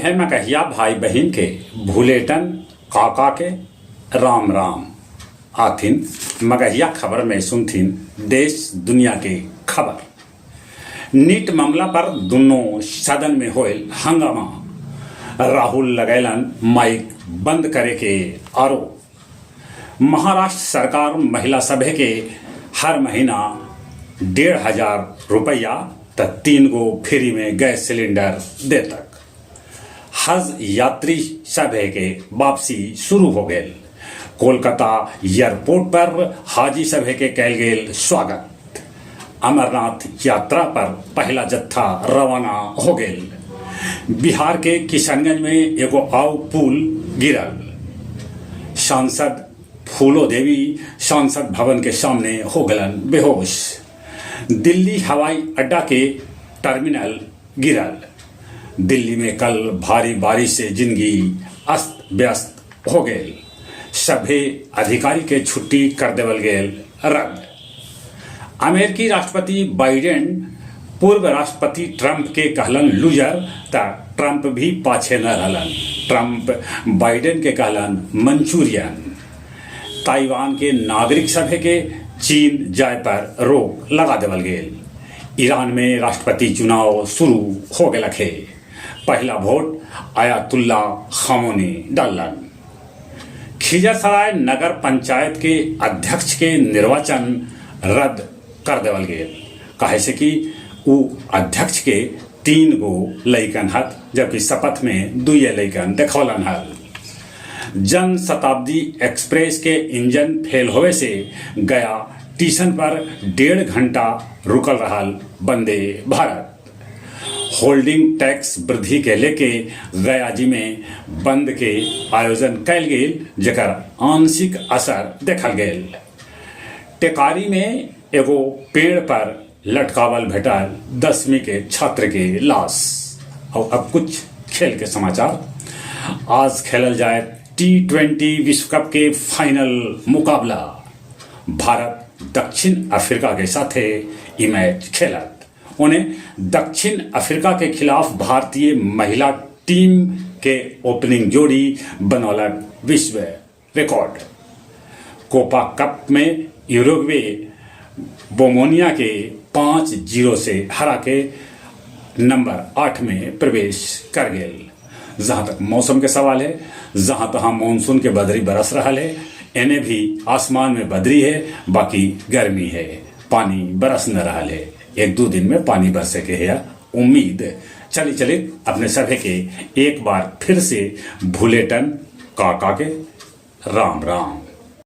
सभे मगहिया भाई बहिन के भुलेटन काका के राम राम। आथिन मगहिया खबर में सुनथिन देश दुनिया के खबर। नीट मामला पर दुन्नो सदन में होयल हंगामा। राहुल लगैलन माइक बंद करे के आरोप। महाराष्ट्र सरकार महिला सभे के हर महीना 1500 रुपया त 3 गो फ्री में गैस सिलेंडर देतक। हज यात्री सभे के वापसी शुरू हो गेल। कोलकाता एयरपोर्ट पर हाजी सभे के कैल गेल स्वागत। अमरनाथ यात्रा पर पहला जत्था रवाना हो गेल। बिहार के किशनगंज में एगो आउ पुल गिरल। सांसद फूलो देवी सांसद भवन के सामने हो गलन बेहोश। दिल्ली हवाई अड्डा के टर्मिनल गिरल। दिल्ली में कल भारी बारिश से जिंदगी अस्त व्यस्त हो गेल। सभे अधिकारी के छुट्टी कर देवल गेल रद्द। अमेरिकी राष्ट्रपति बाइडेन पूर्व राष्ट्रपति ट्रंप के कहलन लूजर, त ट्रंप भी पाछे न रहलन। ट्रंप बाइडेन के कहलन मंचूरियन। ताइवान के नागरिक सभे के चीन जाय पर रोक लगा देवल गेल। ईरान में राष्ट्रपति चुनाव शुरू हो गेलक हे। पहला वोट अयातुल्ला खामोनी डाललन। खिजरसराय नगर पंचायत के अध्यक्ष के निर्वाचन रद्द कर देवल गेल, काहे से कि उ अध्यक्ष के 3 गो लइकन हथ, जबकि शपथ में 2 लइकन देखौलन हल। जन शताब्दी एक्सप्रेस के इंजन फेल होवे से गया टीशन पर 1.5 घंटा रुकल रहल वंदे भारत। होल्डिंग टैक्स वृद्धि के लेके गया जी में बंद के आयोजन कैल गेल, जेकर आंशिक असर देखल गेल। टेकारी में एगो पेड़ पर लटकावल भेटल 10वीं के छात्र के लाश। और अब कुछ खेल के समाचार। आज खेलल जाए T20 विश्व कप के फाइनल मुकाबला। भारत दक्षिण अफ्रीका के साथे ई मैच खेलत। उन्हें दक्षिण अफ्रीका के खिलाफ भारतीय महिला टीम के ओपनिंग जोड़ी बनौलक विश्व रिकॉर्ड। कोपा कप में यूरुग्वे बोमोनिया के 5-0 से हरा के नंबर 8 में प्रवेश कर गेल। जहाँ तक मौसम के सवाल है, जहाँ तहाँ मानसून के बदरी बरस रहा है, एने भी आसमान में बदरी है, बाकी गर्मी है, पानी बरस न रहा है। 1-2 दिन में पानी बरसे के है उम्मीद। चली चली अपने सभी के एक बार फिर से भुलेटन काका के राम राम।